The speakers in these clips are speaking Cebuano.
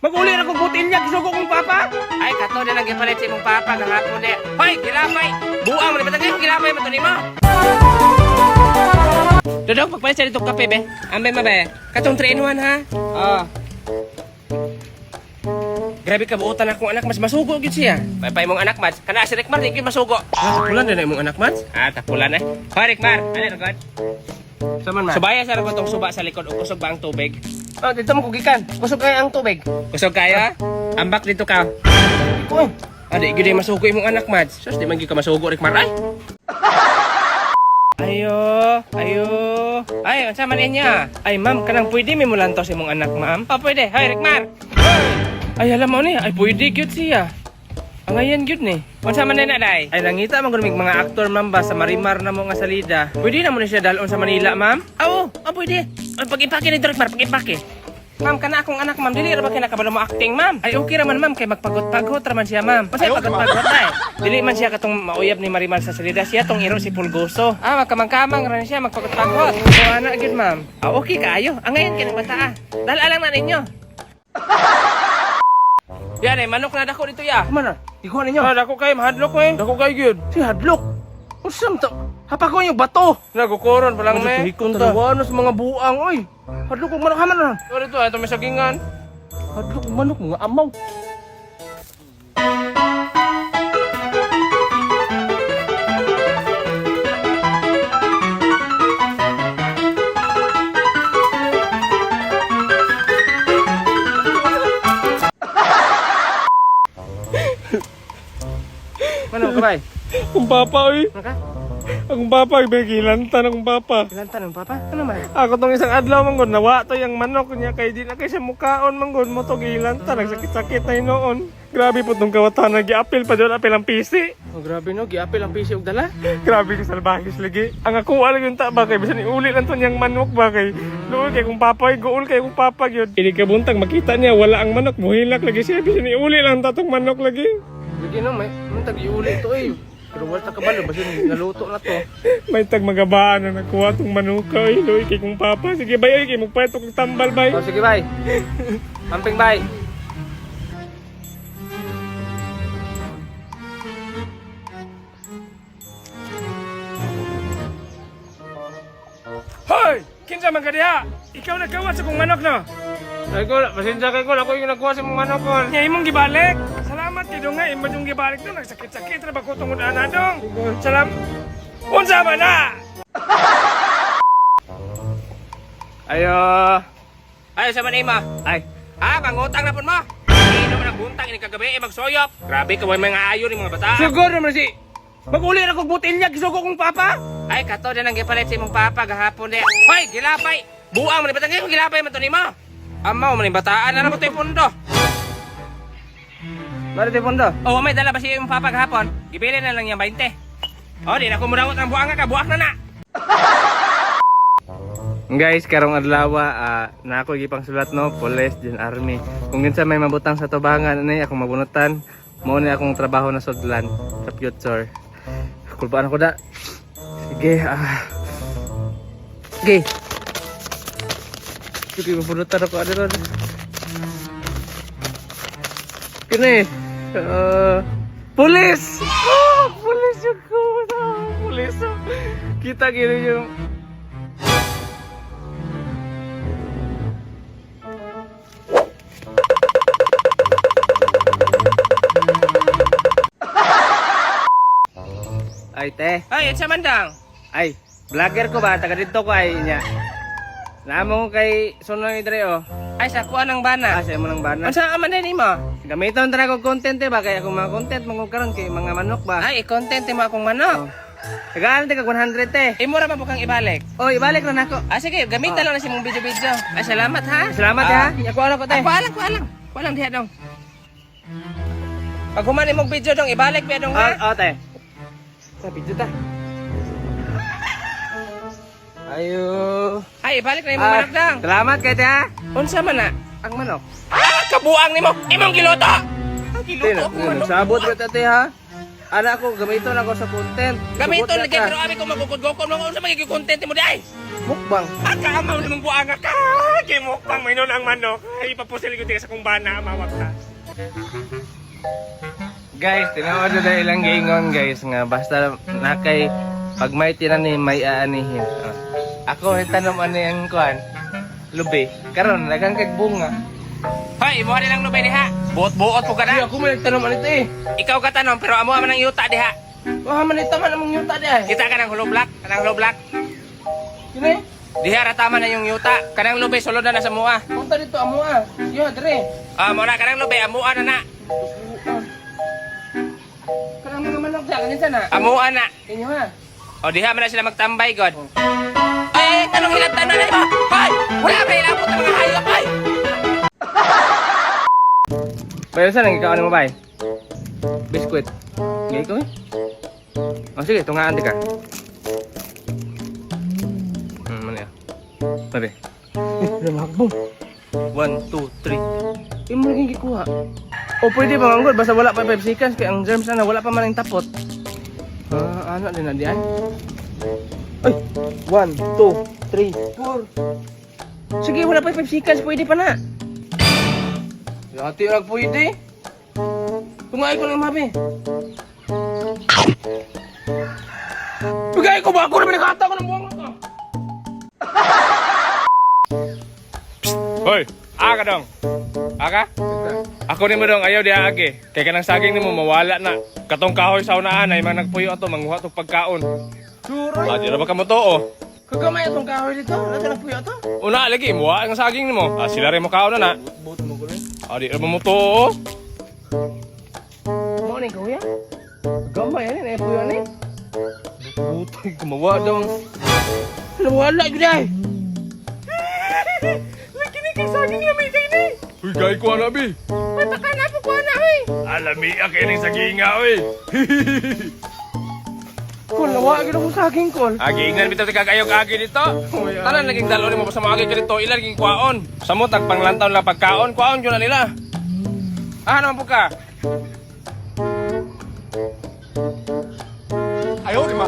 Mag-uli ra kong botelya, gisugo kong papa. Ay, kato na lang gipalit sa imong papa gahapon de. Hoy, gilapay. Buang mo ni batang gilapay man to nimo. Dodong, pagpalit sa dito kape be. Ambe ma be. Katong 3 in 1 ha. Ah. Grabe ka buotan akong anak, mas masugo gyud siya. Paypay mong anak, Mads. Kana si Rickmar di gyud masugo. Ah, tapulan din na imong anak, Mads. Ah, tapulan eh. Hoy, Rickmar, ano na god? Saman, Mads. Subaya sa ragot tong suba sa likod o kusog ba ang tubig? Oh, dito mo kugikan. Kusog kaya ang tubig. Kusog kayo? Ambak dito ka. Uy, Ah, di gyud masugo imong anak, Mads. Sus, di man gyud ka masugo, Rickmar. Ay. Ayo, ayo. Ay, unsa man inya? Ay, ma'am, kanang pwede may mulantos imong anak, ma'am. Oh, pwede. Hoy, Rickmar. Ay, alam mo ni, ay pwede gyud siya. Angayan gyud ni. Unsa man na day? Ay nangita man gud mig mga aktor ma'am ba sa Marimar na mo nga salida. Pwede na mo ni siya dalon sa Manila, ma'am? Oo, oh, pwede. Ay, pag-impake ni Rickmar, pag-impake. Ma'am, kana akong anak, ma'am. Dili ra ba kay nakabalo mo acting, ma'am? Ay okay ra man ma'am kay magpagot-pagot ra man siya, ma'am. Unsay pagot-pagot ay? Dili man siya katong mauyab ni Marimar sa salida, siya tong iro si Pulgoso. Ah, magkamang-kamang ra ni siya, magpagot-pagot. So ana gyud ma'am. Ah, okay kaayo. Angayan kay ng bata ah. Dala lang na ninyo. Yan eh, manok na dako dito ya. Kuman na, ikuha ninyo. Ah, dako kay mahadlok eh. Dako kay gyud. Si hadlok. Unsam to? Hapako yung bato. Nagukoron pa lang me. Hikon ta. Dalawa sa mga buang oy. Hadlok og manok haman na. Ito dito, ito may sagingan. Hadlok og manok mga amaw. Manok ka bay? Akong papa, oy. Ano ka? Akong papa, gilantan akong papa. Ilan tanong papa? Ano man? Ako tong isang adlaw manggod nawa to yung manok niya kay di na kay siya mukaon manggod mo to gilantan nagsakit-sakit na noon. Grabe po tong kawatan giapil pa doon apil ang pisi. Oh, grabe no, giapil ang pisi og dala. Grabe ka salbahis lagi. Ang ako lang yung ta ba kay bisan iuli lang to niyang manok ba kay luol kay kung papa guol kay kung papa gyud. Ini kabuntag makita niya wala ang manok muhilak lagi siya bisan iuli lang ta tong manok lagi. Lagi no, may man tag-iuli to eh. Pero wala ta kabalo basin naluto na to. May tag magabaan na nakuha tong manuka oy luol kay kung papa. Sige bay oy kay magpalit og tambal bay. Oh, sige bay. Amping bay. Hoy! Kinsa man ka diha? Ikaw nagkawat sa kong manok no? Ay ko, pasensya kay ko, ako yung nagkuha sa mong manok ko. Nya imong gibalik. Salamat kay dong nga imo yung gibalik dong nagsakit-sakit ra ba ko tungod ana dong. Salam. Unsa man na? Ayo. Ay, sa man ima. Ay, Ah, mangutang na pun mo. Hindi naman ang buntang ini kagabi eh magsoyop. Grabe ka way mga ayo ni mga bata. siguro naman si Mag-uli ra kog botelya gisugo kong papa. Ay, kato na lang gipalit sa imong papa gahapon de. Hoy, gilapay. Buang man ni batang gilapay man to nimo. Amaw man ni bataan na mo to pondo. Mari te pondo. Oh, may dala ba siya imong papa gahapon? Gibili na lang niya 20. Oh, di na ko mudangot ang buang ka, buak na na. Guys, karong adlaw na ako gipang sulat no, police din army. Kung kinsa may mabutang sa tubangan ani akong mabunutan, mao ni akong trabaho na sudlan sa future. Kulbaan ako da. Sige, ah. Sige. Sige, mabunutan ako ano ron. Kini. Police! Oh, police yung ko. Police. oh. Kita gini yung Ay, te. Ay, unsa man dang? Ay, vlogger ko ba? Taga dito ko ay niya. Namo ko kay Sunoy Dre oh. Ay, sa kuan ang bana. Ah, sa imo lang bana. Unsa man din nimo? Gamiton tra ko content eh ba kay akong mga content mangod karon kay mga manok ba. Ay, i-content mo akong manok. Tagaan te kag 100 te. Imo ra man po kang ibalik. Oh, ibalik ra nako. Ah, sige, gamitan lang na si mong video-video. Ay, salamat ha. Salamat Ah. ha. Ako ala ko te. Ako alang, ko alang. Ko alang diha dong. Pag human imong video dong, ibalik pa dong ha. Oh, oh te. Sa video ta. Ayo. Ay, ibalik na imong Ah, manok dang. Salamat kay te ha. Unsa man na? Ang manok. Ah, kabuang nimo. Imong giluto. Ang Te, giluto akong manok. nagsabot ba ta te ha? Ana ako gamiton ako sa content. Gamiton Sugot na lagi ka. pero abi ko magukod-gukod mo unsa magiging content mo di ay. Mukbang. Akaamaw namang buanga ka. Gimukbang may nun ang manok. Ay, ipapusil ko sa kong bana, mawag ta. Guys, tinuod na ilang giingon, guys, nga basta nakay pag may tinanim may aanihin. Ah. Ako ay tanom ano yung kuan. Lubi. Karon daghang kag bunga. Hoy, imo na lang lubay diha. Buot-buot po ka Ay, na. ako man nagtanom ano ito eh. Ikaw ka tanom pero amo man ang yuta diha. Wah, man ito man among yuta di ay. Kita ka ng hulublak, kanang hulublak. Kini? Diha ra tama na yung yuta. Kanang lubay sulod na na sa mua. Punta dito amo ah. Yo, dire. Ah, mo na kanang lubay amua na na. Kanang mga manok diha kanisa na. Amua na. Inyo ha. O diha man na sila magtambay god. Ay, ay, tanong hilat tanon na iba. Hoy, wala ba ilabot ang mga hayop ay. Bayo sa nang ikaw ano mo bay? Biskuit. Ngay ko eh. Oh, sige, tungaan di ka. Ano ya? Sabi. Eh, lumakbo. 1, 2, 3. Eh, mo naging gikuha. O, pwede ba manggol? Basta wala pa 5 seconds. Kaya ang germs na, wala pa man ang tapot. Ah, ano din na diyan? Ay! 1, 2, 3, 4. Sige, wala pa 5 seconds. Pwede pa na. Yati lang pwede. Kumain ko lang, mami. Bigay ko ba ako naman nakata ko ng buwang ko. Hoy, aka dong. Aka? Ako nimo dong ayaw diha agi. Kay kanang saging nimo mawala na. Katong kahoy sa unaan ay mga nagpuyo ato manguha tog pagkaon. Suroy. Ah, di ra ba ka mo? Kagamay atong kahoy dito. Wala ka nagpuyo ato. Una lagi muha ang saging nimo. Ah, sila rin mo kaon na na. Buto mo gulo. Ah, di ra ba mo tuo? Mo ni kuya. Gamay ani na puyo ani. Butoy gumawa dong. Wala gyud ay. Lagi ni kay saging lamay kay ni. Uy, gay ko ana bi. Pataka na po ko na oy. Alami kay ning saginga oy. Kol nawa gyud akong saging kol. Agi ingnan bitaw ti kagayo agi dito. Tanan naging dalo nimo basta moagi ka dito ila naging kwaon. Samot ang panglantaw lang pagkaon, kwaon gyud na nila. Ah, naman po ka. Ayaw di ma.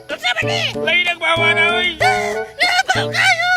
Unsa man ni? Lain nagbawa na oy. Labaw kayo.